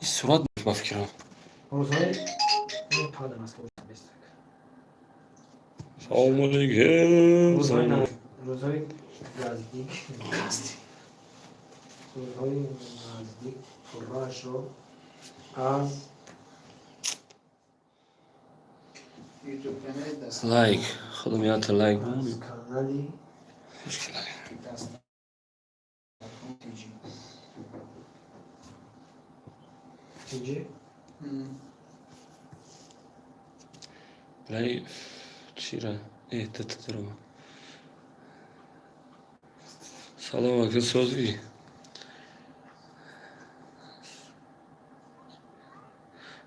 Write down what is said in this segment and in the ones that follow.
Ин сурат ба фикрам. Рӯзҳои падар аст. Салому алейкум. Рӯзҳои наздик, рӯзҳои наздик пурраашро аз Лайк. Худам ята лайк. Аз канали Тинҷи. Лай чира? Э, тата дурума. Салом ака, созӣ.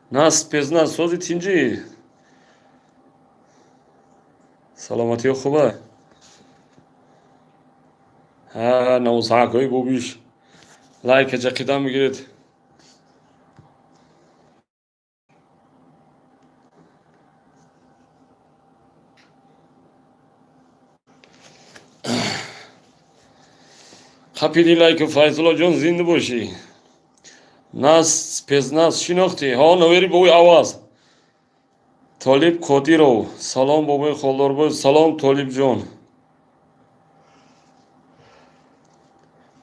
Нас пезназ, сози, тинҷӣ? Саломатиё хуба? Ҳа, навсаакҳои бобиш лайка ҷақидан мегиред. Қапиди лайку, Файзуллоҷон, зинда бошӣ. Нас пезназ шинохтӣ? Ҳо, навери бобои аваз. Толиб Қодиров. Салом, бобои Холдорбой. Салом, Толибҷон.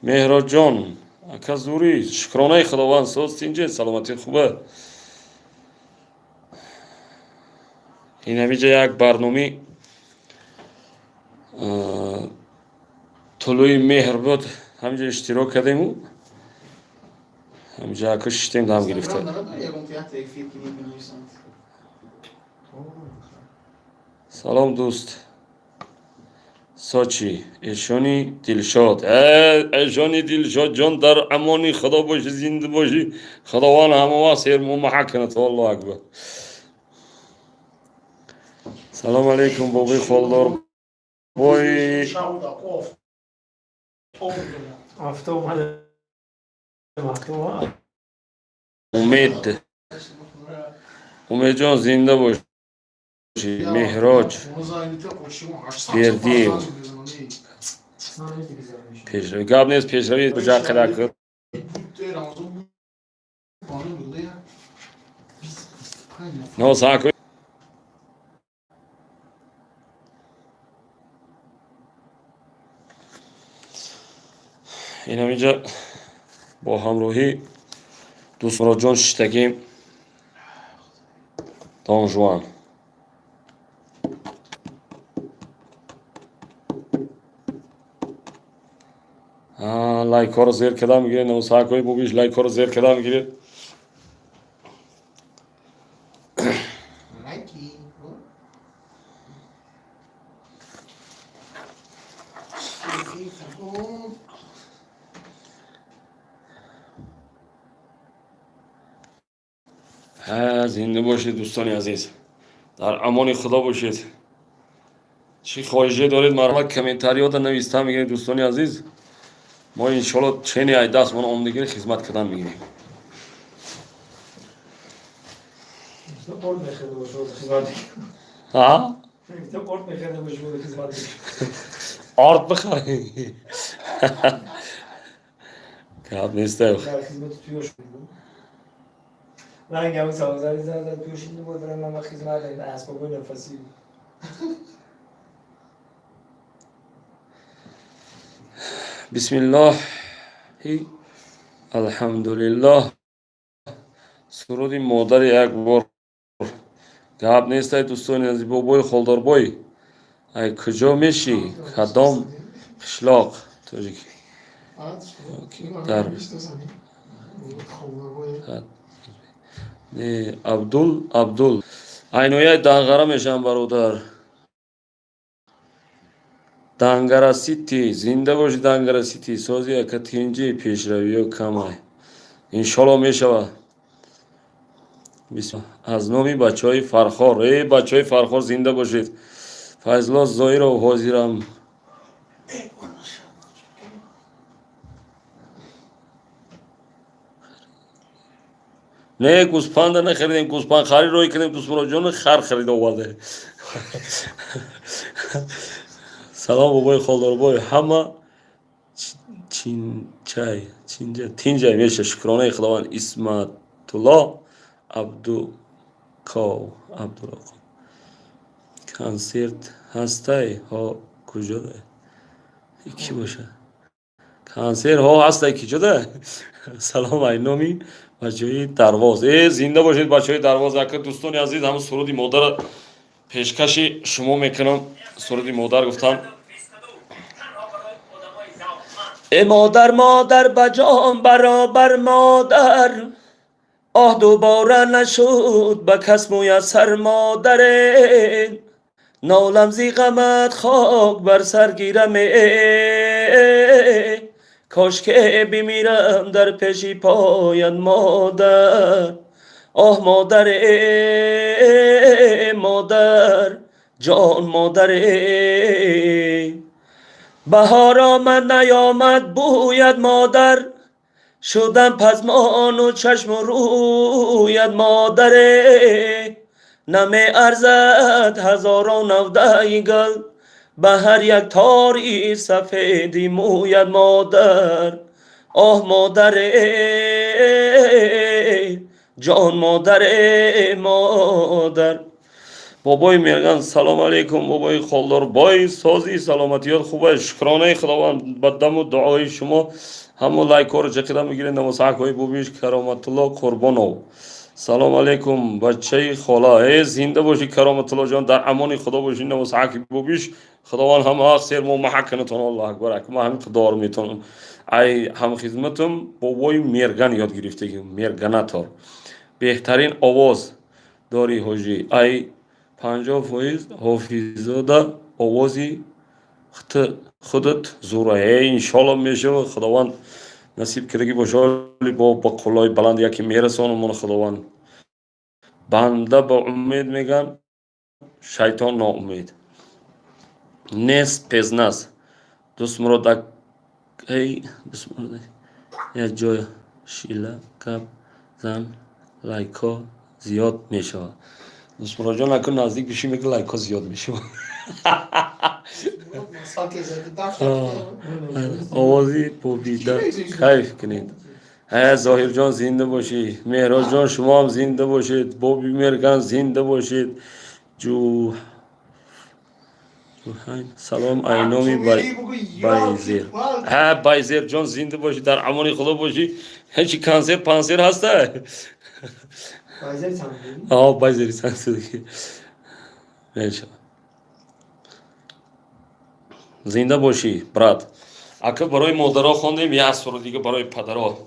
Меҳроҷон. Ака зурӣ. Шукронаи Худованд, соз, тинҷе, саломатӣ хуба. Ин ҳамиҷа як барномаи тулӯи меҳр буд. Ҳамиҷа иштирок кардему. Ҳамиҷа ака шиштем, дам гирифта. Салом, дӯст. Сочи. Эшони Дилшод. Э, эшони Дилшод ҷон, дар амони Худо бошӣ, зинда бошӣ. Худованд ҳама вақт сермумаҳа кунад. Аллоҳу акбар. Салом алейкум, бобои Холдор. Бой. Офтоб омада. Офтоб. Умед. Умедҷон, зинда бошӣ. Меҳроҷ. Бердиев. Пешравӣ. Гап нест, пешравӣ ҷақида. Носаку. Ин ҳаминҷа бо ҳамроҳӣ дӯст Муроҷон шиштагим. Донжуан. Лайкҳоро зер карда мегиред, навсаакҳои бубиш, лайкҳоро зер карда мегиред. Лайки. Ҳа, зинда бошед, дӯстони азиз, дар амони Худо бошед. Чӣ хоҳише доред, марҳамат, комментариёда нависта мегиред, дӯстони азиз. Мо иншоалло чени ай дастмон омдигири хизмат кардан мегирем. Орд мехӯрда бошад, хизмат. А? Орд мехӯрда бошад, хизмат. Орд бихарӣ, гап неста. Дар хизмати туё шуд. Ранг ҳамин савозари зад, туё шид, буд, барам ман хизмат асбобои нафасӣ. Бисмиллоҳи, алҳамдулиллоҳ. Суруди модари як бор. Гап нестай, дӯстони азиз. Бобои Холдорбой, ай куҷо мешӣ, кадом қишлоқ, тоҷик дар не? Абдул, Абдул, айнояи Данғара мешавам, бародар. Дангара Сити, зинда боши, Дангара Сити. Сози, ака, тинҷи? Пешравиё камай, иншолло мешавад. Аз номи бачаҳои Фархор. Э, бачаҳои Фархор, зинда бошед. Файзулло Зоиров, ҳозирам. Не, гӯспанда нахаридем, гӯспанд харид рӯй кардем, дӯстмуроҷону хар харида оварде. Салом, бобои Холдорбой, ҳама чинчай, чинҷа, тинҷай меша, шукронаи Худованд. Исматулло. Кароматулло Абдуков, Абдурақов. Консерт ҳастай? Ҳо, куҷода? Кӣ бошад? Консерт ҳо ҳастай, киҷода? Салом айноми бачаҳои Дарвоз. Э, зинда бошед, бачаҳои Дарвоз. Ака, дӯстони азиз, ҳамн суруди модара пешкаши шумо мекунам. Суруди модар гуфтам. Э, модар, модар, ба ҷон баробар модар, оҳ, дубора нашуд ба кас муяссар модаре. Нолам зи ғамат, хок бар сар гираме, кошке бимирам дар пеши поят модар. Оҳ, модаре, модар ҷон, модаре. Баҳор омад, наёмад бӯяд модар, шудам пазмону чашму рӯяд модаре. Намеарзад ҳазорон навдаи гул ба ҳар як тори сафеди мӯяд модар. Оҳ, модаре ҷон, модаре, модар. Бобои Мерган, салом алейкум. Бобои Холдор бой, сози, саломатиёт хуб аст, шукронаи Худованд, ба даму дуои шумо. Ҳамо лайкҳоро ҷақида мегиред, намосакҳои бубиш. Кароматулло Қурбонов, салом алейкум, бачаи хола. Э, зинда бошӣ, Кароматулло ҷон, дар амони Худо бошӣ, намосаки бубиш. Худованд ҳама ҳақ сер мо маҳак кунатон. Аллоҳ акбар. Ака, ман ҳамин қидор метавонам, ай ҳамхизматам бобои Мерган ёд гирифтагӣ. Мерганатор беҳтарин овоз дорӣ, ҳоҷӣ, ай 50% Ҳофизода овози худат зура. Э, иншолло мешава, Худованд насиб кардагӣ боша, бо ба қуллои баланд яке мерасонамон Худованд. Банда ба умед меган, шайтон ноумед нест. Пезнас Дӯстмурод, эй Дӯстмурод, як ҷой шила гап зан, лайкҳо зиёд мешавад. Дӯстмуродҷон, аку наздик бишӣ, меги лайкҳо зиёд мешавад. Овози бобида кайф кунед. Ҳа, Зоҳирҷон, зинда бошӣ. Меҳроҷон, шумоам зинда бошед. Боби Мерган, зинда бошед. Ҷуҳайн, салом айноми Байзер. Ҳа, Байзерҷон, зинда бошӣ, дар амони Худо бошӣ. Ҳечи консерт пансер ҳаста? Байзери сансер мешавад. Зинда бошӣ, брат. Ака, барои модаро хондем, як суруд дига барои падаро.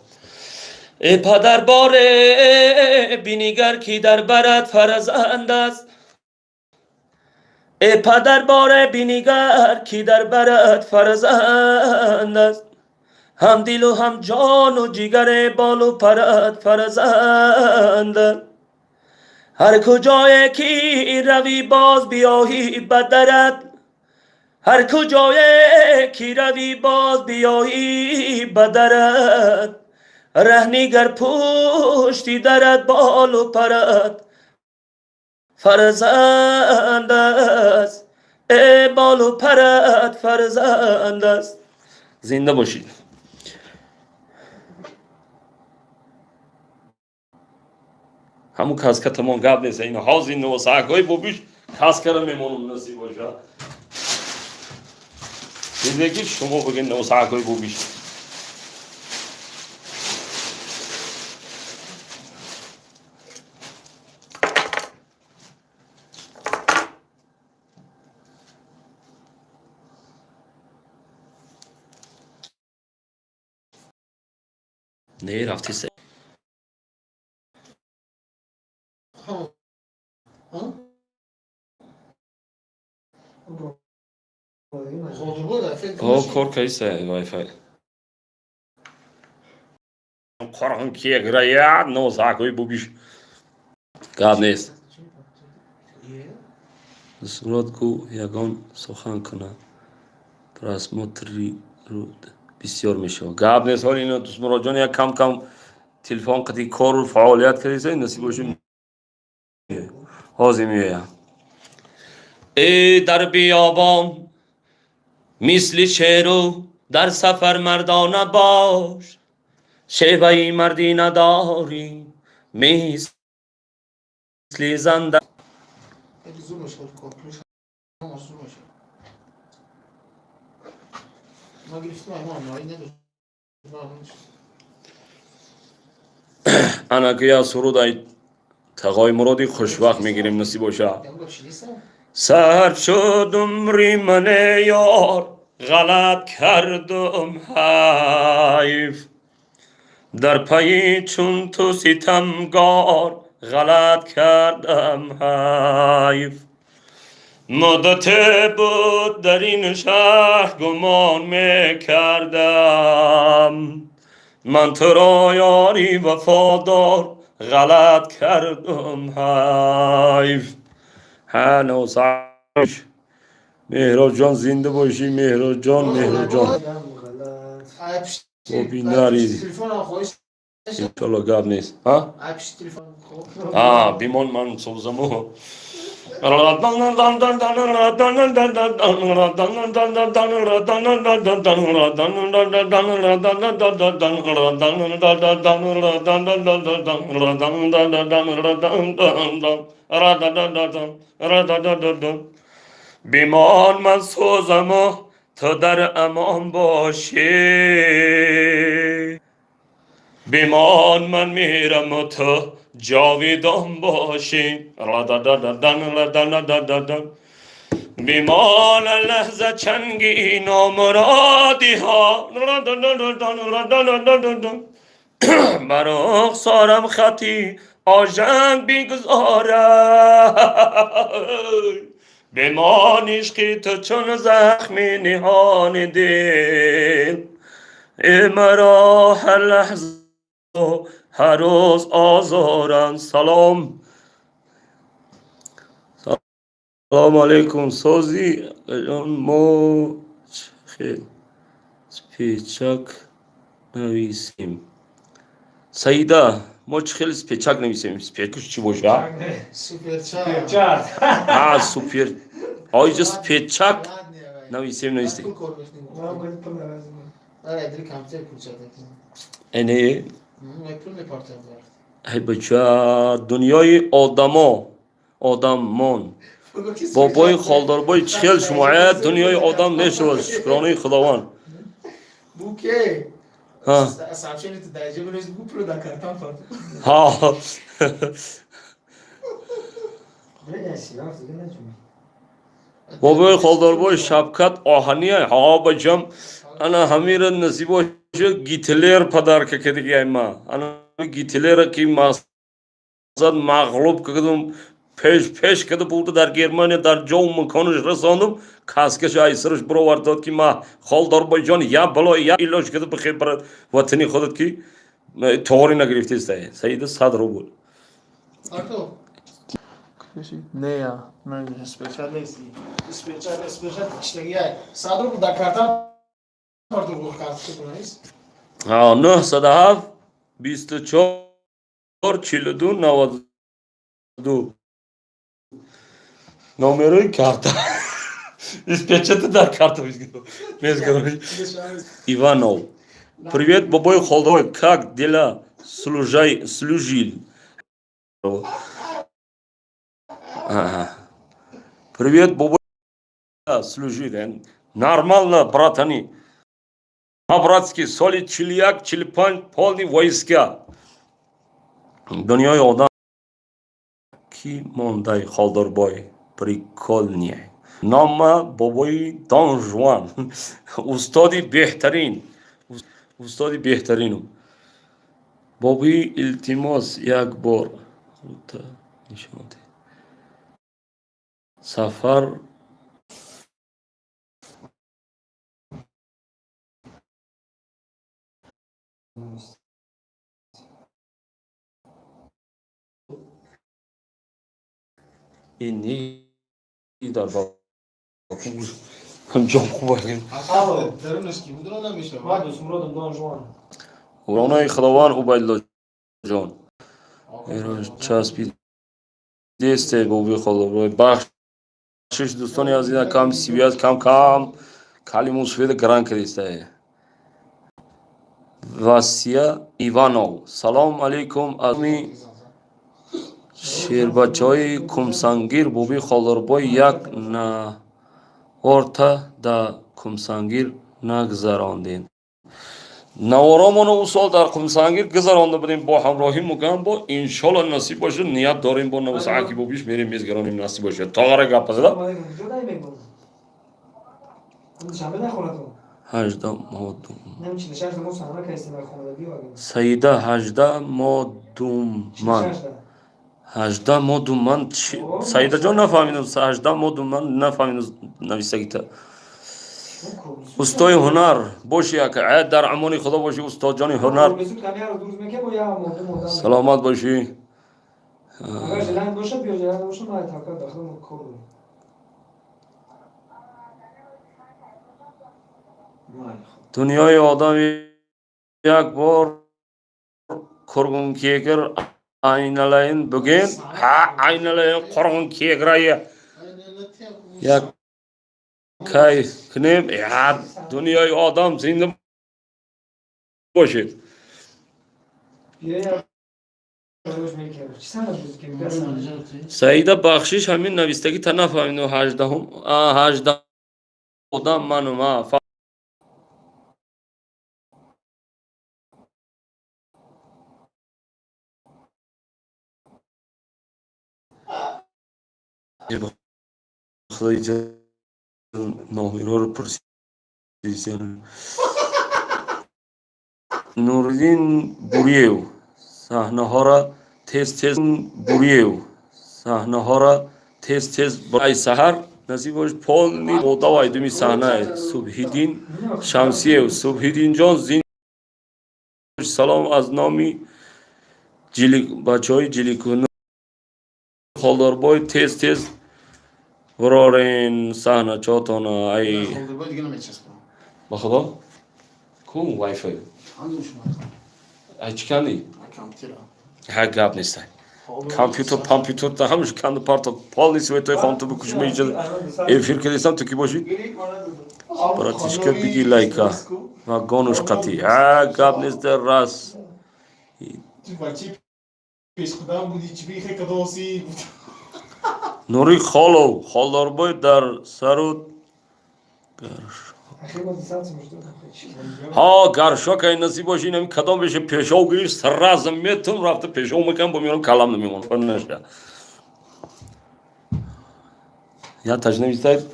Э, падар, боре бинигар, ки дар барат фарзанд аст. Э, падар, боре бинигар, ки дар барат фарзанд аст. Ҳам дилу ҳам ҷону ҷигаре, болу парат фарзанд аст. Ҳар куҷое ки равӣ, боз биёҳӣ ба дарат. Ҳар куҷое ки равӣ, боз биёӣ ба дарат. Раҳнигар пушти дарат, болу парат фарзанд аст. Э, болу парат фарзанд аст. Зинда бошед. Ҳамун каска тамом, гап нест. Ин ҳозир навосаакҳои бобиш каскара мемонам, насиб боша. Чизе ки шумо бигӯед, навосаакҳои бобиш. Не рафти се. Ҳа. Ҳа? О, кор кайса вайфай. Қорон ки играет, навосаакҳои бобиш. Гап нест. Сурат гӯ, ягон сухан кунад. Просмотри бисёр мешавад. Гап нест, ҳоли ино Дӯстмуроҷон як кам кам телефон қати кору фаъолият кардиса, насиб бошем, ҳозир меоям. Э, дар биёбон мисли шеру дар сафар мардона бош, шеваи мардӣ надорӣ, Мисли занда. Хеле зур мешавад, коркуниш ҳамаш зур мешавад. Ма гирифтам, ама амалӣ надошт. Ана ки я суруд ай тағои Муроди хушвақт мегирем, насиб боша. Сар шуд умри мане, ёр, ғалат кардум, ҳайф, дар пайи чун ту ситамгор ғалат кардам, ҳайф. Муддате буд дар ин шаҳр гумон мекардам ман туро ёри вафодор, ғалат кардум, ҳайф. Ҳа, Меҳроҷон, зинда бошӣ, Меҳроҷон, Меҳроҷон. Боби нари, иншолло, гап нест. А бимон, ман созаму. Бимон, ман созаму ту дар амон бошӣ. Бимон, ман мираму ту ҷовидон бошӣ. Бимон, лаҳза чанги номуродиҳо бар рухсорам хати ожанг бигузорад. Бимон, ишқи ту чун захми ниҳони дил маро ҳар лаҳза, ҳар рӯз озоранд. Салом, салому алейкум, сози мо хел спечак нависем? Саида, мо чӣ хел спечак нависем? Спечак чӣ боша? А, супер. Оиҷа спечак нависем, нависем. Эне ай бача, дунёи одамо, одамон. Бобои Холдорбой, чӣ хел шумо? Э, дунёи одам мешавад, шукронаи Худованд. Буке. Ҳа. Сообщение ту дар ҷо бинавис, бу пуло дар картам фарт. Ҳа. Бля, сиёҳ дига наҷумӣ. Бобои Холдорбой, шапкат оҳания. Ҳа, бачам, ана ҳамира насиб бошад, Гитлер подарка кардагиай ма. Ана Гитлера ки мақсад мағлуб кардум, пеш пеш карда бурда дар Германия дар ҷоу маконаш расондум, каскаша айсараш бировард, дод ки ма Холдорбойҷон, я бало я илоҷ карда бихел барад ватани худат ки тоғри нагирифтеста. Саида, 100 рубл. Артур. Не, я. Не, спечат нест. Спечат, спечат иштагиай. 100 рубл дар картам фарт, карт кунайс. 907 24 42 92 номерои карта. Испечата дар карта мезгӯ. Иванов. Привет, бобой Холдорбой, как дела? Служай, служил. Ага. Привет, бобой. Служил. Нормально, братани. По-братски, соли 41, 45, полный войска. Дунёи одам ки мондай, Холдорбой, прикольный. Нома бобои Дон Жуан. Устоди беҳтарин. Устоди беҳтаринум. Бобои, илтимос, як бор рута нишон деҳ. Сафар. Ини дар ҷом хуб. Дарунаш ки буд, намешавад. Ман Дӯстмуродам, Дон Жуан. Ронаи Худованд, Убайдуллоҷон. Часпидесте, боби Холдорбой. Бахшиш, дӯстони азиз, кам связь, кам кам кали мусфеда гаран кардиста. Васия Иванов. Салом алейкум, ами Шербачаҳои Кумсангир, боби Холдорбой, як наворта да Кумсангир нагзарондем. Наворомоно ӯ сол дар Кумсангир гузаронда будем бо ҳамроҳи Мугамбо. Иншолло, насиб бошад, ният дорем, бо навсааки бобиш мерем, мезгаронем, насиб бошад. Тоғара гапа зада. Куҷо дай мегум? Душанбе дай хонатон? 18 модум. Нем 46 мо саҳна кайстем ай хонада биё агар. Саида, 18 модумман. 46 да. 18 модумман. Саидаҷон, нафаҳмидам. 18 модумман, нафаҳмидам нависагита. Устои ҳунар боши, ака, дар амони Худо бошӣ, устодҷони ҳунар. Бесуд ками ҳар рӯз мекем бо як модум одам. Саломат бошӣ. Агар желание бошад, биё, желание бошад, ман таваккал ба Худо, мо кор дорем. Майли, хуб. Дунёи одам як бор кургун кегир, айналайин, бугин ҳа, айналайин, қургун кегирая, як кай кунем, я дунёи одам. Зинда бошед. Биё, як рӯз мекем. Чӣ санад рӯз ки? Биё санад. Саида, бахшиш, ҳамин навистагӣ та нафаҳмидам. 18-ум, 18 одам манум а. Худои номероро пурсидем. Нуриддин Буриев, саҳнаҳоро тез тез, Буриев, саҳнаҳоро тез тез, ай саҳар насиб бош, полный одавай думи саҳна. Субҳиддин Шамсиев, Субҳиддинҷон, зин, салом аз номи бачаҳои Ҷиликуну. Холдорбой, тез тез бурорен саҳначотона ай. Холдорбой дига намечаспам. Ба Худо ку вайфай. Ҳанӯз шумо. Ай, чӣ кандӣ? Компютера. Ҳа, гап нестай. Компютер, компютер та ҳамаш канду парто, полный светои хонту бикушма. Иҷа эфир кардесам, ту ки бошӣ, братишка, биги лайка ва гонуш қатӣ. Ҳа, гап неста, рас. Бачи пешқадам буди, чӣ бихе кадоси. Нури Холов, Холдорбой, дар сару Ахир мо дисанс муждо. Ҳа, гаршок, ай насиб боши, инами кадом беше пешов гирифт, сразу метум рафта пешов мекам, бо меёрам, калам намемон наша. Я тажнавистай,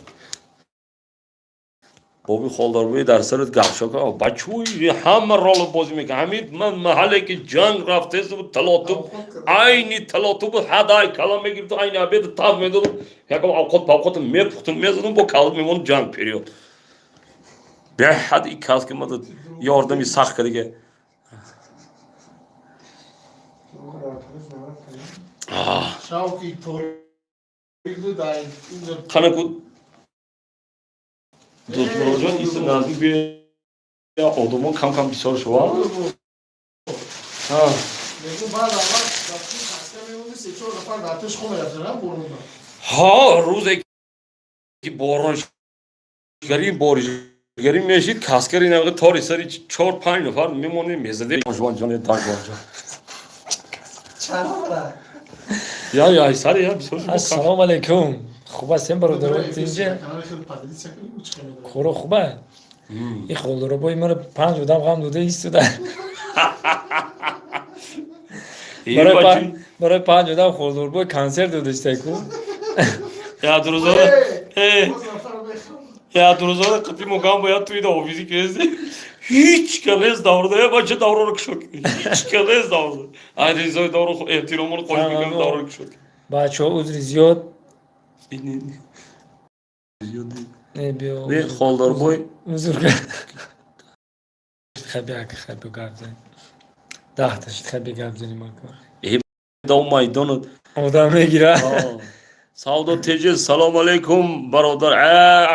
боби Холдорбой, дар сарут гаршок, бачӯи ҳама роло бозӣ мекунад. Ҳамин ман маҳалле ки ҷанг рафтест, талотуб, айни талотуб, ҳадай калам мегирифту, айни обеду тав медодум, якам авқот павқот мепухтум, мезадум, бо калам мемон, ҷанг период беҳад и кас ки мада ёрдами сахт кардига. Шавқи торик буд ай инҷо. Қанаку, дӯстмуроҷон, иса наздик бия, одамон кам кам бисёр шува. Мегӯ, баъд аввал дафти таска мемонди, се чор нафар дар пеш хо мерафтан, боронда. Ҳа, рӯзе ки бороншгарӣ, боришгарӣ мешид, каскари навъи тори сари чор панҷ нафар мемонем, мезадем. Ҷоне, дагонҷон. Чаро? Я я сари я бисёр. Ассалому алайкум, хуб ҳастем, бародаро, тинҷа? Канали хеле поделиться кунӣ, чӣ медонӣ? Коро хуба. Ин Холдоробои маро панҷ одам ғам дода истода. Барои панҷ одам Холдорбой консерт додаштай ку. Я дурӯзора, я дурӯзора қити мугам бояд туи да офиси кеси, ҳеч калес даврда, я бача давроро кушод, ҳеч калес даврда, ай резои давро эҳтироморо қош мекунам, давроро кушод. Бачаҳо, узри зиёд. Не, биё. Не, Холдорбой. Узр. Хаби, ака, хаби, гап зани. 10-та шид, хаби, гап зани мака. Дав майдонат. Одам мегира. Савдо Теҷе, салом алейкум, бародар,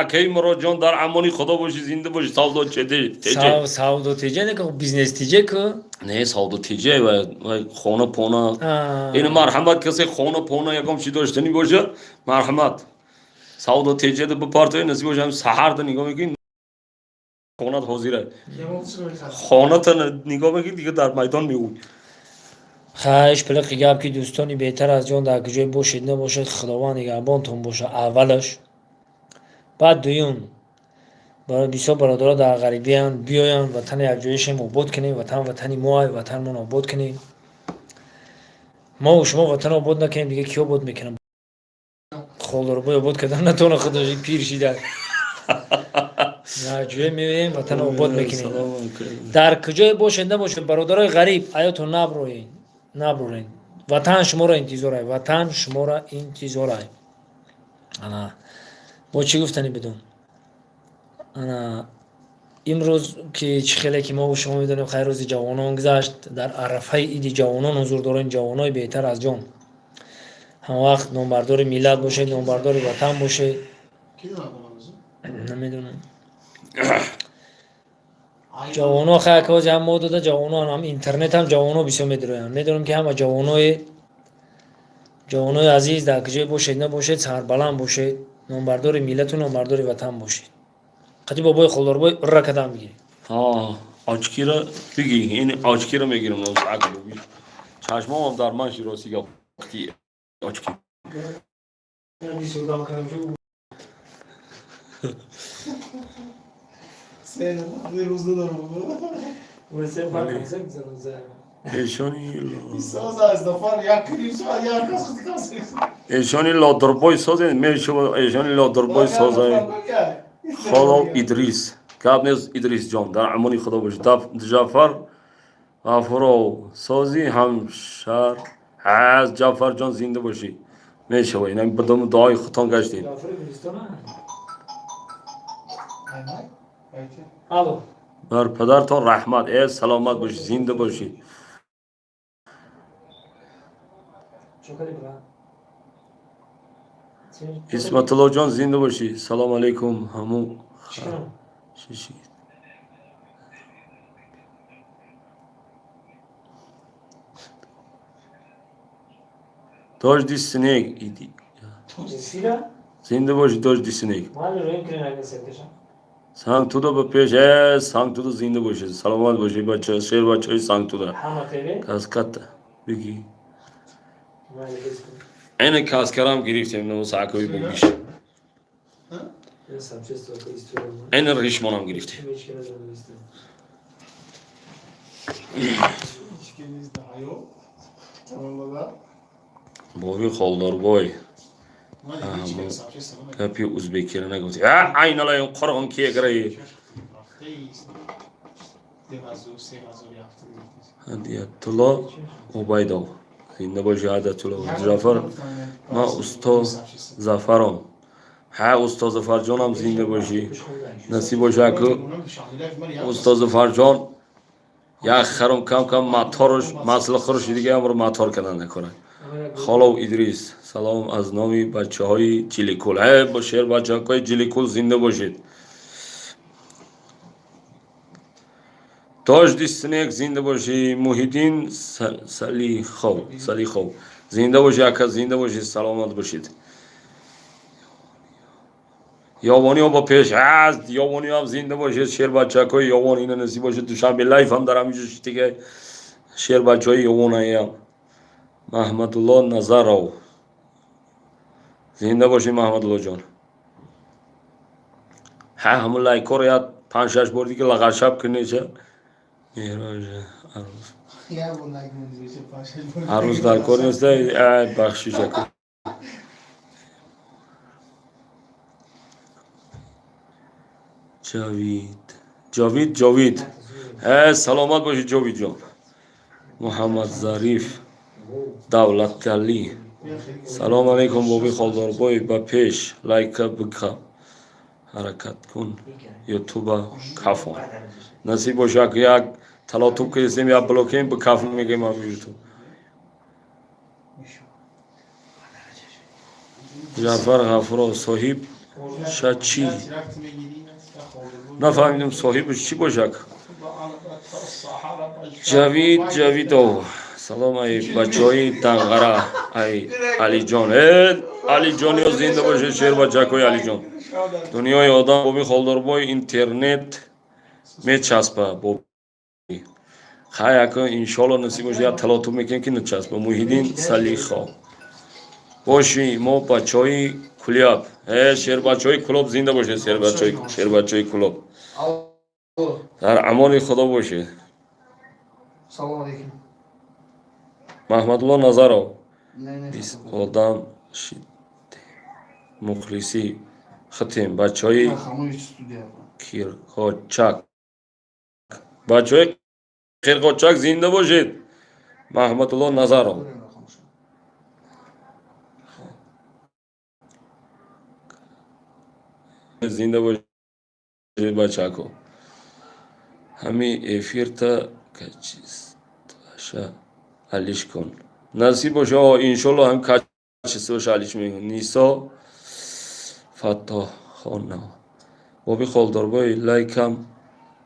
акаи Муроҷон, дар амони Худо бошӣ, зинда бошӣ, Савдо Теҷе. Савдо Теҷе не, бизнес Теҷе ку. Не, Савдо Теҷе ва хона пона. Ин марҳамат, касе хона пона ягон чи доштанӣ боша, марҳамат, Савдо Теҷеда бипартои, насиб боша, ҳам саҳарда нигоҳ мекунӣ, хонат ҳозира, хоната нигоҳ мекунӣ, дига дар майдон меӯй. Хаҳиш пилиқи гап, ки дӯстони беҳтар аз ҷон, дар куҷое бошед набошед, Худованд нигаҳбонтон бошад аввалаш. Баъд дуюм, бисёр бародаро дар ғарибиянд, биёянд, ватани якҷояшем обод кунем. Ватан ватани моай, ватанмон обод кунем. Мо шумо ватан обод накунем, дига ки обод мекунам? Холдорбой обод кардан натавона, худаш пир шида. Якҷоя меоем, ватан обод мекунем. Дар куҷое бошед набошед, бародарои ғариб, аётон наброед, наброред. Ватан шуморо интизорай, ватан шуморо интизорай. Ана бо чӣ гуфтани бидун? Ана имрӯз ки чӣ хеле ки мо шумо медонем, хайр, рӯзи ҷавонон гузашт. Дар арафаи иди ҷавонон ҳузур дорем. Ҷавонои беҳтар аз ҷон, ҳамавақт номбардори миллат бошед, номбардори ватан бошед. Намедонам, ҷавоно хайкози ҳам мо дода, ҷавоно ҳам интернет ҳам ҷавоно бисёр медироянд. Медонам, ки ҳама ҷавонои азиз, дар куҷое бошед набошед, сарбаланд бошед, номбардори миллату номбардори ватан бошед. Қати бобои холдорбой ура кадам бигиред. Очкира биги, ин очкира мегирам. Чашмомам дар ман широси гап очки. Эшони лодирбой созен, эшони лодирбой созен. Холов Идрис, гап нест, Идрисҷон, дар амони Худо бошед. Ҷафар Ғафуров, сози ҳамшар ҳаст. Ҷафарҷон, зинда бошӣ, мешава. Ина дуои худтон гаштем. Бар падартон раҳмат. Э, саломат бошӣ, зинда бошӣ. Исматуллоҷон, зинда бошӣ. Салому алайкум. Ҳаму дожди снег, зинда бошӣ. Дожди снег, Сангтуда ба пеш. Э, Сангтуда зинда бошед, саломат бошед, бача, шер бачаҳои Сангтуда. Каската бигӣ, ина каскарам гирифтем, сакои богиш, ина ришмонам гирифтем. Боби Холдорбой, гапи узбекира нагуфти. Айналаем қорғон киеграи. Ҳадиятулло Убайдов, зинда боши, Ҳадиятулло. Ҷафар, ман усто Зафаром. Ҳа, усто Зафарҷонам, зинда бошӣ, насиб боша. Аку усто Зафарҷон як харом кам кам маторш маслихӯрш, дига амро матор кардан накунад. Холов Идрис, салом аз номи бачаҳои Ҷиликул. Э, бо шер бачаҳои Ҷиликул, зинда бошед. Дожди снег, зинда бошӣ. Муҳиддин Салихов, Салихов, зинда бошӣ, ака, зинда бошӣ, саломат бошед. Ёвониҳо ба пеш ҳаст, ёвониҳо ҳам зинда бошед, шербачакҳои ёвон. Ина насиб бошед, Душанбе лайф ҳам дар ҳаминҷо шитига, шербачаҳои ёвонаям. Маҳмадулло Назаров, зинда бошӣ, Маҳмадуллоҷон. Ҳа, ҳамун лайкҳоро як панҷ шаш бор дига лағаршаб кунеша. Ҳар рӯз дар кор неста, бахшиша. Ҷавид, Ҷовид, Ҷовид, э, саломат бошӣ, Ҷовидҷон. Муҳаммадзариф Давлаталӣ, салому алайкум, боби Холдорбой, ба пеш, лайка бикаб, ҳаракат кун, ютуба кафон. Насиб боша, як талотуб кардем, як блокем, бикаф мегем ам ютуб. Ҷаъфар Ғафуров, соҳиб ша чӣ, нафаҳмидем, соҳибаш чӣ бошак. Ҷавид Ҷавидов, салом, ай бачаҳои Данғара, ай Алиҷон. Э, Алиҷониё, зинда бошед, шербачакҳои Алиҷон. Дунёи одам, боби Холдорбой, интернет мечаспа. Боби Хай, ака, иншоалло, насиб боша, як талотуб мекунем, ки начаспа. Муҳиддин Салихо боши, мо бачаҳои Куляб. Шербачаҳои Кулоб зинда бошед, шербачаҳои Кулоб. Дар амони Худо бошед. Салом алейкум. Маҳмадулло Назаров, 20 одам шид, мухлиси хитем, бачаҳои Кирқочак. Бачаҳои Қирқочак зинда бошед. Маҳмадулло Назаров. Зинда бошед, бачако. Ҳами эфирта качествоша алиш кун. Насиб боша, иншолло, ҳам качествоша алиш мекун. Нисо Фаттохона, боби Холдорбой, лайкам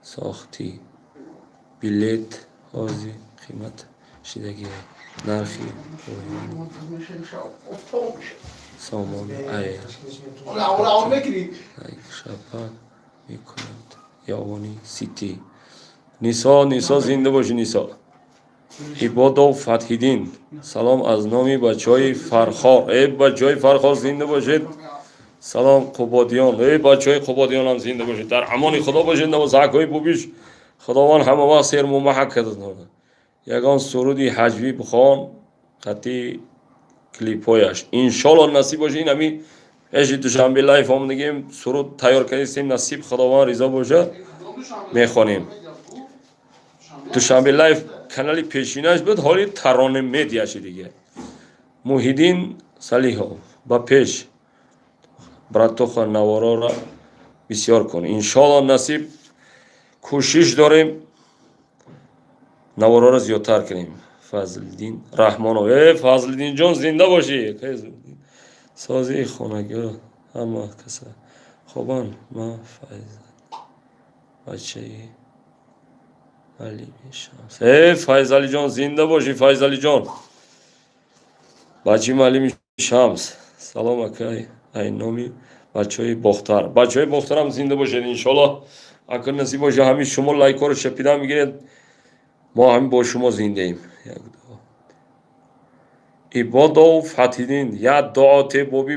сохтӣ. Билет ҳози қимат шидагия, нархи Сомон Айр шапа мекунад. Явони Сити. Нисо, Нисо, зинда бошӣ, Нисо. Ибодов Фатҳиддин, салом аз номи бачаҳои Фархор. Э, бачаҳои Фархор, зинда бошед. Салом, Қубодиён. Э, бачаҳои Қубодиёнам зинда бошед. Дар амони Худо бошед. Навозакҳои бубиш, Худованд ҳама вақт сермумаҳак кардад. Ягон суруди ҳаҷвӣ бихон қатъи клипҳояш. Иншолло, насиб боша, ин ҳами пеши Душанбе лайф омадагем, суруд тайёр кардистем. Насиб, Худованд ризо боша, мехонем. Душанбе лайф канали пешинаш буд, ҳоли Тароне Медиаши дига. Муҳиддин Салиҳов, ба пеш, братоха, наворора бисёр кун. Иншолло, насиб, кӯшиш дорем, наворора зиёдтар кунем. Фазлиддин Раҳмонов, э, Фазлиддинҷон, зинда бошӣ. Сози хонагиҳо ҳама каса хобанд. Ма Файзал, бачаи Алими Шамс. Э, Файзалиҷон, зинда бошӣ. Файзалиҷон, бачаи Малими Шамс. Салом, акай, ай номи бачаҳои Бохтар. Бачаҳои Бохтарам зинда бошед. Иншолло, акр насиб боша, ҳамин шумо лайкҳоро шапида мегиред, мо ҳамин бо шумо зиндаем. Ибодов Фатҳиддин, як дуо те, боби.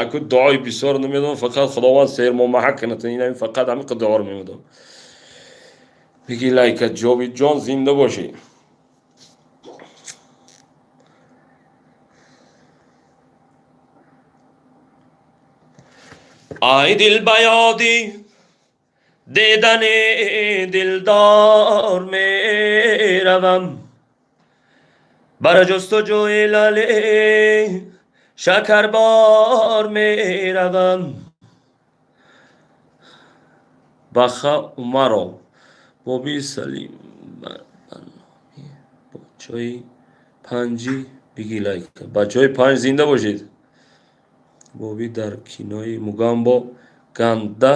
Аку дуои бисёр намедонам, фақат Худованд сермомаҳак кунад. Ин фақат ҳамин дуоро мемедонам. Биги лайка. Ҷовидҷон, зинда бошӣ. Ай дил, ба ёди дидани дилдор меравам, бар ҷустуҷӯи лали шакарбор меравам. Баха Умаров, боби Салим, бачаи панҷи, биги лайка. Бачаҳои Панҷ, зинда бошед. Боби, дар кинои Мугамбо ганда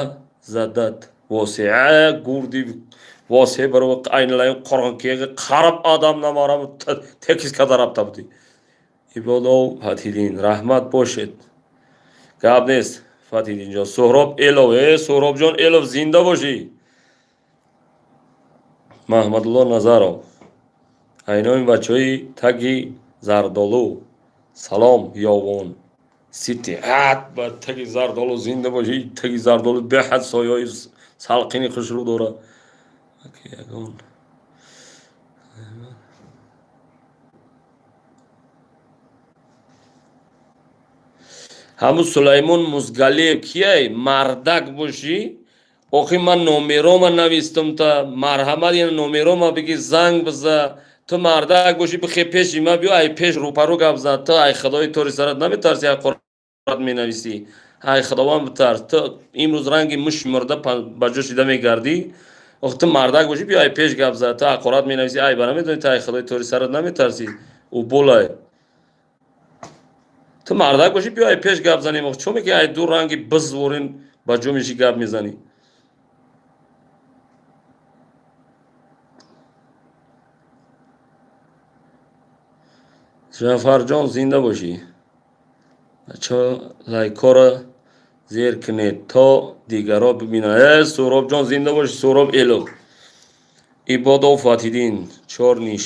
задат. Восеа гурди восеа баро айналаи қорғонкега қараб адам намарам текис када рафта будӣ. Ибодов Фатҳиддин, раҳмат бошед, гап нест, Фатҳиддинҷон. Суҳроб Элов, э, Суҳробҷон Элов, зинда бошӣ. Маҳмадулло Назаров, айноми бачаҳои таги Зардолу салом. Ёвон Сити ад, ба таги Зардолу зинда бошӣ. Таги Зардолу беҳад сояҳои салқини хушрӯ дорад. Ягон ҳамун Сулаймон Музгалиев кияй? Мардак бошӣ, охи, ман номерома навистум та, марҳамат, я номерома биги, занг биза. Ту мардак бошӣ, бихе пеши ма биё, ай пеш рӯпарӯ гап зан. Ту ай худои тори сарат наметарси? Ай қурат менависӣ, ай Худованд битарс. Ту имрӯз ранги муши мурда ба ҷо шида мегардӣ. Ох, ту мардак бошӣ, биё ай пеш гап зан. Ту ҳақорат менависӣ, ай ба намедонӣ, ту ай худои тори сарат наметарсӣ? Уболай, ту мардак бошӣ, биё ай пеш гап занем. Ох, чо меки, ай ду ранги бизворин ба ҷо меши, гап мезанӣ? Жафарҷон, зинда бошӣ. Бачаҳо, лайкҳоро зер кунед, то дигарро бибинанд. Э, Суҳробҷон, зинда бошӣ. Суҳроб Элов. Ибодов Фатҳиддин, чор ниш.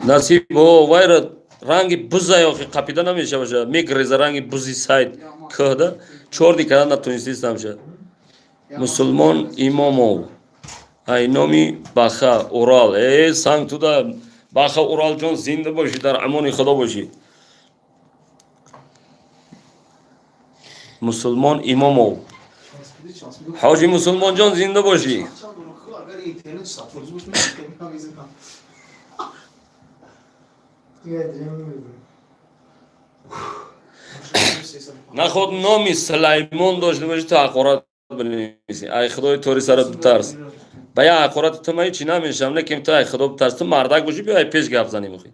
Насиб о вайра ранги буза охи қапида намешаваша, мегреза ранги бузи сайд кӯҳда чорни карда натонистистамша. Мусулмон Имомов, ай номи Баха Урал, э санг туда Баха Уралҷон, зинда бошӣ, дар амони Худо бошӣ. Мусулмон Имомов, ҳоҷи Мусулмонҷон, зинда бошӣ. Наход номи Сулаймон дошта бошӣ, ту ҳақорат бинависӣ, ай Худои тори сарат битарс. Ба як ҳақорати ту ман ҳечи намешавам, лекин ту ай Худо битарс, ту мардак бошӣ, биё ай пеш гап занем. Охи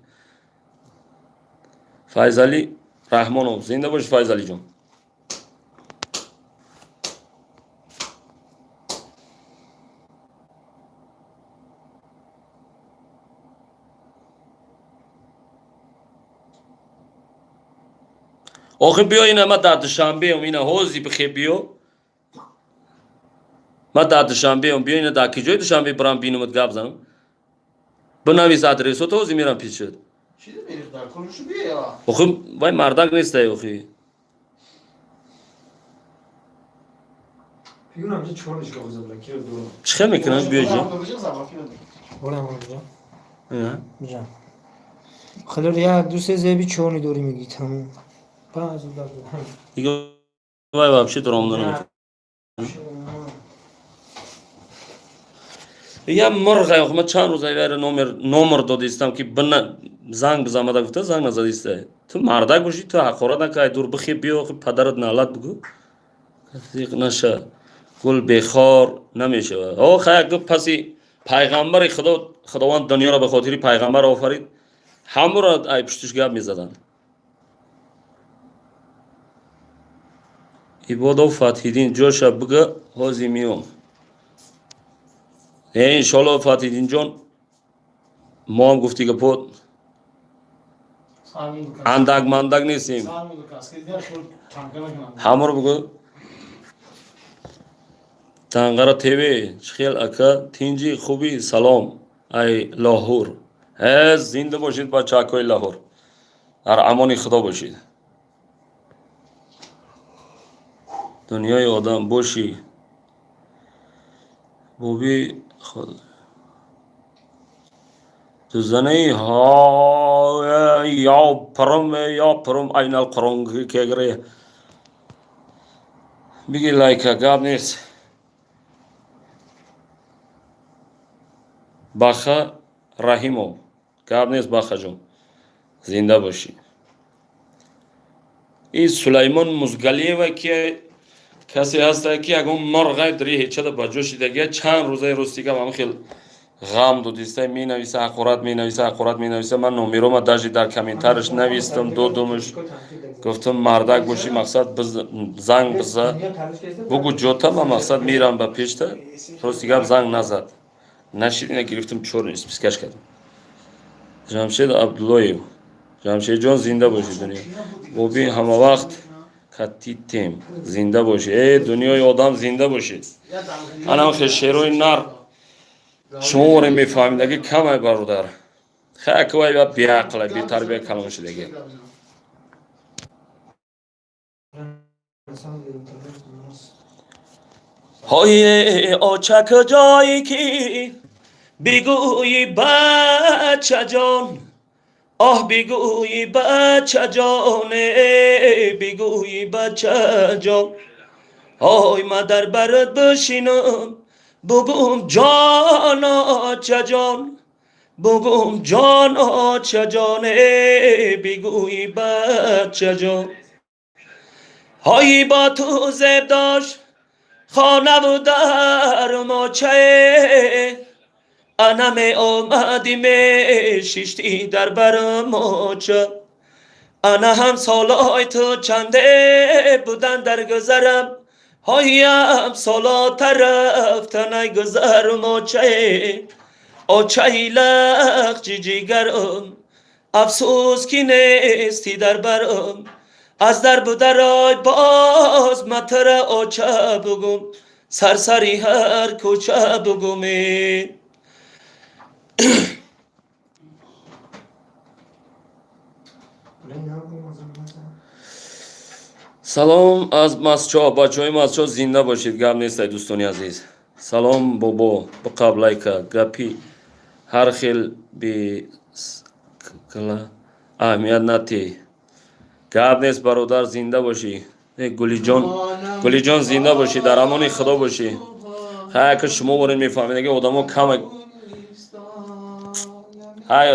Файзалӣ Раҳмонов, зинда бошӣ, Файзалиҷон. Охи биё, ина ман дар Душанбеам, ина ҳози бихе биё, ман дар Душанбеам, биё, ина дар киҷои Душанбе бирам бинумат гап занам, бинавис адресото, ҳози мерам пешат. Охи вай мардак нестай охи. Чӣ хел мекунам, биё ҷа. Хеле як ду се зеби чорни дорӣ мегӣ, тамом. Дига вай вообще дуромда наметавонад. Я мурғай, охи ман чанд рӯз айвайра номер додистам ки бина занг бизан, гуфта занг назадиста. Ту мардак бошӣ, ту ҳақорат накай, дур бихе биё, охи падарат налат бугӯ. Зиқ наша, гул бехор намешавад. О хай гуфт паси пайғамбари Худо, Худованд дунёро ба хотири пайғамбар офарид, ҳамуро ай пуштиш гап мезаданд. Ибодов Фатҳиддин, ҷоша буга, ҳози миём. Э иншолло, Фатҳиддинҷон, мо ҳам гуфти гапо андак мандак нестем. Ҳамаро бугӯ. Танғара ТВ, чӣ хел ака, тинҷи, хуби, салом ай Лоҳур. Э зинда бошед, бачаакҳои Лаҳур, дар амони Худо бошед. Дунёи одам бошӣ, боби дузанаи ё пурум, ё пурум айнал қурун кегре биги лайка, гап нест. Баха Раҳимов, гап нест, Бахаҷон, зинда бошӣ. И Сулаймон Музгалиева ки касе ҳаста ки ягон мурғай дри ҳечада ба ҷо шидагия, чанд рӯзаи рости гап ҳам хел ғам додиста, менависа ҳақорат, менависа ҳақорат, менависа. Ман номерома даже дар комментариш навистам, додумш, гуфтам мардак бошӣ, мақсад занг биза, бугу ҷота, ма мақсад мерам ба пешта. Рости гап занг назад, нашид, ина гирифтам, чорни спискаш кардам. Ҷамшед Абдуллоев, Ҷамшедҷон, зинда бошӣ. Дунё боби ҳама вақт катитем, зинда бошӣ. Э дунёи одам, зинда бошед. Анам хел шерои нар шумо воре мефаҳмидаги камай, бародар. Хай ва беақла, бетарбия калон шудаги. Ҳои оча, куҷое ки бигӯи бачаҷон, оҳ бигӯи бачаҷон, бигӯи бачаҷон, ой ма дар барат бишинам, бугум ҷон очаҷон, бугум ҷон очаҷон, бигӯи бачаҷон. Ҳои бо ту зеб дошт хонаву дар мочае, ана меомадӣ, мешиштӣ дар бар моча, ана ҳамсолои ту чанде будан дар гузарам, ҳоям солота рафтанай гузар мочае. Очаи лахчи ҷигарам, афсӯс ки нестӣ дар барам. Аз дар бударой боз матара оча бугум, сарсари ҳар кӯча бугуме. Салом аз Масчо, бачаҳои Масчо зинда бошед, гап нестай, дӯстони азиз. Салом, бобо, биқаб лайка, гапи ҳар хел бескла аҳамият натӣ. Гап нест, бародар, зинда бошӣ. Гулиҷон, Гулиҷон, зинда бошӣ, дар амони Худо бошӣ. Ҳай, ака, шумо ворин мефаҳмед, аги одамо кама ҳай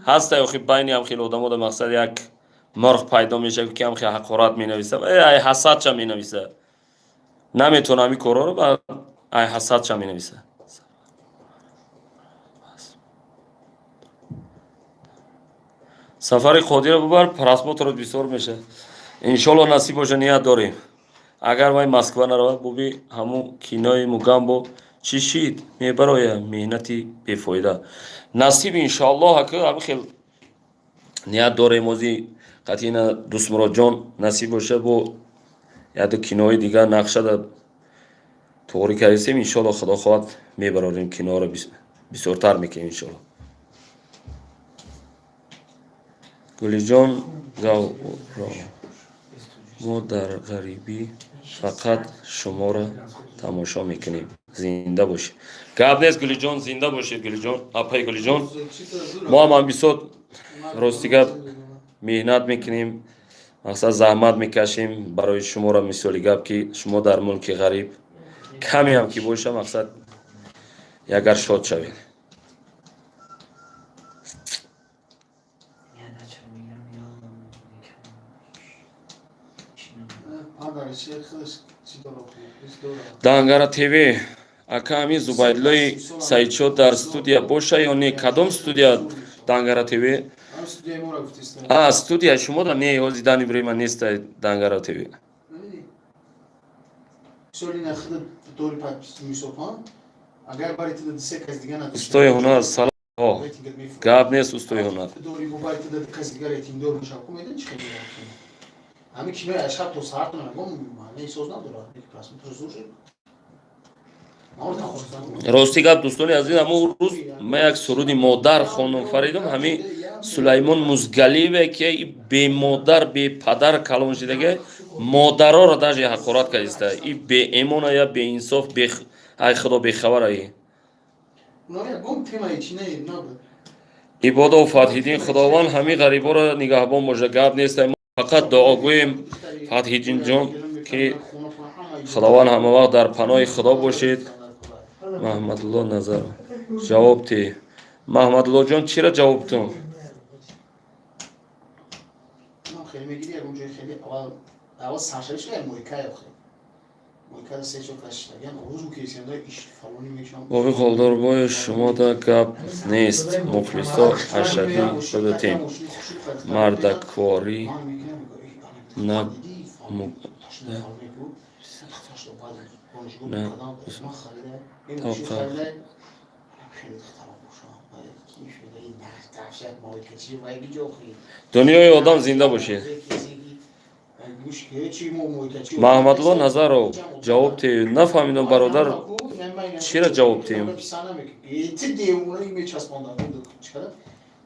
ҳастай, охи байни ҳам хеле одамо да мақсад як мурғ пайдо мешавад, ки ҳам хеле ҳақорат менависа, ай ҳасадча менависа. Наметавонам ин корҳоро, ай ҳасадча менависа. Сафари Қодира бубар, просмотрот бисёр мешавад. Иншолло, насиб боша, ният дорем. Агар вай Москва наравад, буби ҳамун кинои Мугамбо чӣ шид, мебароя, меҳнати бефоида. Насиб, иншоаллоҳ, ака, ҳамин хел ният дорем, ози қатъина Дӯстмуроджон насиб боша, бо яду кинои дигар нақша да туғрӣ кардистем, иншоалло, Худо хоҳад, мебарорем киноро, бисёртар мекунем, иншоалло. Гулиҷон Гавро, мо дар ғарибӣ фақат шуморо тамошо мекунем, зинда бошед. Гап нест, Гулиҷон, зинда бошед, Гулиҷон, апаи Гулиҷон. Мо ҳам ҳам рости гап меҳнат мекунем, мақсад заҳмат мекашем барои шуморо, мисоли гап, ки шумо дар мулки ғариб каме ҳам ки боша, мақсад ягар шод шавед. Дангара ТВ, ака, ҳамин Зубайдуллои Саидшо дар студия боша ё не? Кадом студия, Дангара ТВ? А, студия шумо да не, ҳози данный время неста Дангара ТВ. Устои ҳунар, салом. Гап нест, устои ҳунар. Ҳамин кинои аз шаб то саҳар тон маънаи соз надорад, просмотр зур шуд. Рости гап, дӯстони азиз, ҳамон рӯз ман як суруди модар хондам, фаридум, ҳамин Сулаймон Музгалиеве, ки бемодар бепадар калон шидаге, модароро даже ҳақорат кардиста. И беэмона, я беинсоф, ай Худо бехабар аи. Ибодов Фатҳиддин, Худованд ҳамин ғариборо нигаҳбон боша. Гап нест, фақат дуогӯем, Фатҳиддинҷон, ки Худованд ҳамавақт дар паноҳи Худо бошед. Маҳмадулло Назаров, ҷавоб те. Маҳмадуллоҷон, чира ҷавоб тун? Хеле мегири, ягон ҷои хеле аввал саршавӣ шуда, мойкай охе. Мойкада се чор кас шидагиан, рӯзу кесианда иш фалони мешам. Боби Холдорбои, шумода гап нест, мухлисо ашадӣ шудатем. Мардакворӣ на на тоқа. Дунёи одам, зинда бошед. Маҳмадло Назаров, ҷавоб те. Нафаҳмидам, бародар, чира ҷавоб тем?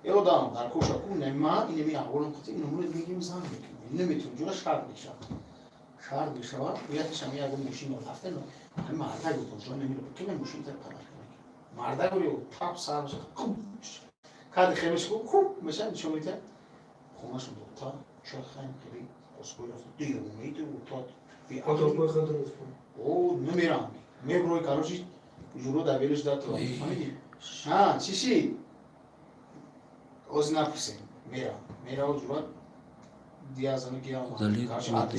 Ёдам дар кошаку нема инеми аҳволам қати инамуро мегим, зан мекунем, наметунем ҷура шарт мешавад, шарт мешавад. Якшам ягон мошин рафта, ҳами мардак буд, ҷо намеро ки мошин та падар мардак буд, тап сар мешавад, кади хемеш хуб мешавад, нишон медиҳад хонашон дота чахайн хеле осбой рафта девонаи та о намерам меброй, короче, ҷуро дар белиш дата, фаҳмидӣ? Ҳа, чӣ шид? Ози напурсем, мерам, мерава ҷура диязану гирам,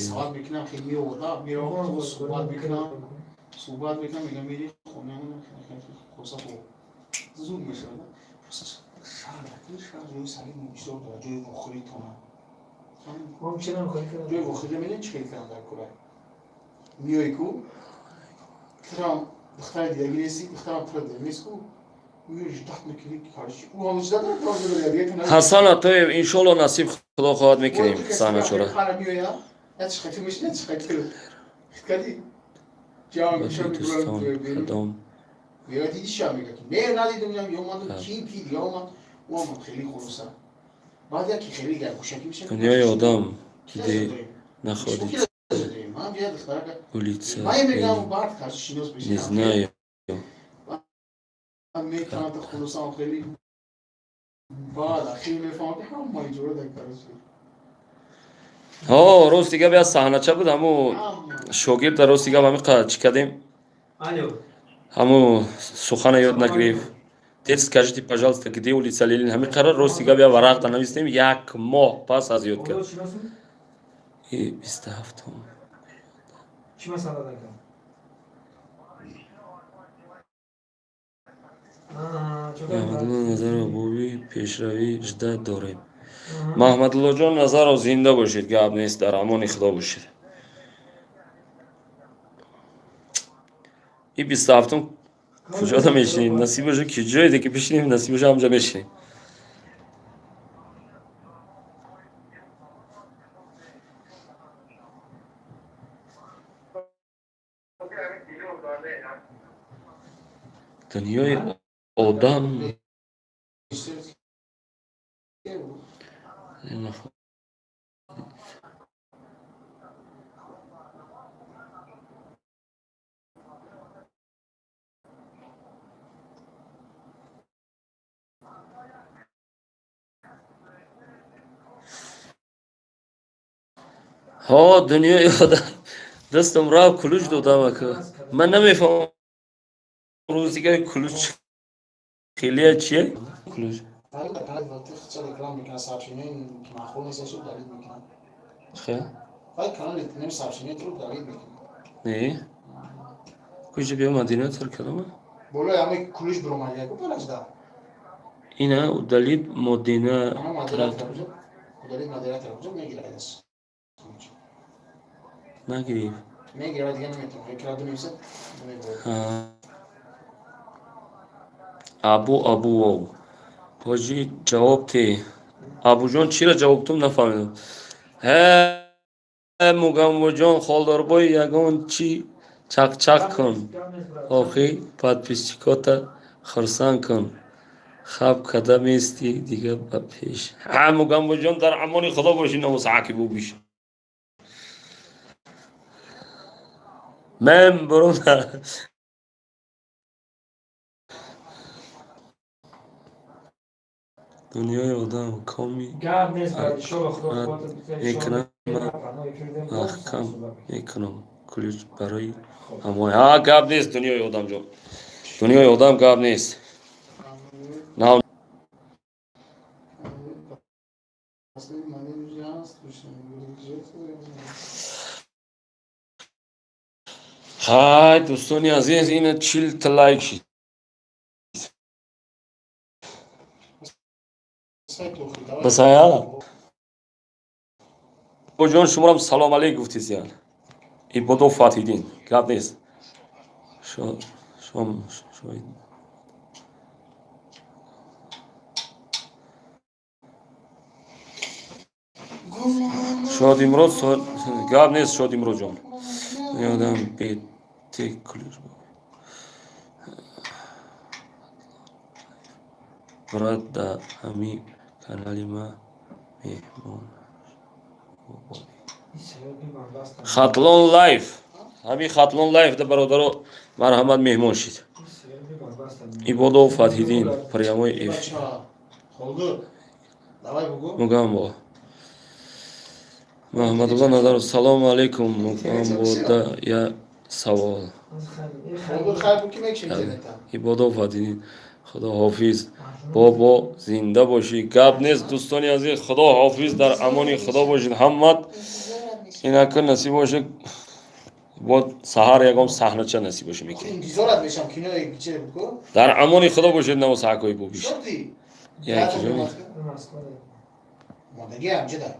сават мекунам, хеле меоварда мерава, суҳбат мекунам, суҳбат мекунам, мегам мери хонаамон, хоса хо зуд мешавад. Шаҳр, шаҳр ҷои сари бисёр дорад, ҷои вохӯрӣ тона, ҷои вохӯрӣ. Медонӣ чӣ хел кардам дар кура? Миёи ку, духтарам, духтари дидагӣ нести, духтарам тура дида нест ку. Ҳасан Атоев, иншолло, насиб худо хоҳад, мекунем саҳначора. Дӯстон, кадом дунёи одам, где находится улица, не знаю. Метавонад хулосам хеле баъд ахир мефаҳмам, ки ҳама иҷора дар короче. Ҳо, рости гап, як саҳнача буд, ҳаму шогирда, рости гап, ҳами чӣ кардем, ҳаму сухана ёд нагирифт. Теперь скажите, пожалуйста, где улица Ленин? Ҳами қарор, рости гап, як варақта навистем, як моҳ пас аз ёд кард. И 27-ум. Чӣ масъала дакам? Маҳмадулло Назаров, боби пешравӣ ждать дорем. Маҳмадуллоҷон Назаров, зинда бошед, гап нест, дар амони худо бошед. И 27-ум куҷода мешинем? Насиб боша, ки ҷое ки бишинем, насиб боша, ҳамҷа мешинем. Дунёи одам. Ҳо, дунёи одам, дастам рафт, ключ додам, ака. Ман намефаҳмам, рӯзига ключ хелия чие? Ключ. Реклама мекунад, сообщение маъқул нест, удалить мекунад. Хе? Вай канали нем сообщение тро удалить мекунад. Не? Куҷа биё, модератор кадома? Болои ҳамаи ключ биромад, яку балажда. Ина, удалить модератор. Удалить модератор мегирад. Нагирифт. Мегирад, дига наметавонад. Экран бинависад. Абу Абуов. Ҳоҷӣ, ҷавоб те. Абуҷон, чира ҷавоб тум, нафаҳмидам. Ҳе, Мугамбоҷон, холдорбой, ягон чӣ чақчақ кун. Охи, подписчикота хурсанд кун. Хаб када мести дига ба пеш. Ҳа, Мугамбоҷон, дар амони худо бошӣ, номусаки бубиш. Ман бурун. Дунёи одам коми мекунам, маҳкам мекунам ключ барои ҳамои. Ҳа, гап нест, дунёи одамҷон. Дунёи одам, гап нест. Нав. Последний момент Ҳай, дӯстони азиз, ина 40 та лайк шид. Басая? Ҷон, шуморам салом алейк гуфтисиян. Ибодо Фатҳиддин, гап нест. Шом шоҳид. Шодимрод, гап нест, Шодимродҷон. Ёдам бете ключ. Брат, да ҳами канали ма меҳмон. Хатлон лайф. Ҳами Хатлон лайф да, бародаро, марҳамат, меҳмон шид. Ибодов Фатҳиддин, прямой эфир. Мугамбо. Маҳмадулло Назаров, салому алейкум, Мугамбода я савол. Ибодов Фатҳиддин, худо ҳофиз. Бобо, зинда бошӣ. Гап нест, дӯстони азиз, худо ҳофиз, дар амони худо бошед ҳамат. Инака насиб боша, бод саҳар ягон саҳнача насиб боша, мекунем. Дар амони худо бошед, навосаҳакои бобиш. Яки ҷони. Модаги амҷада.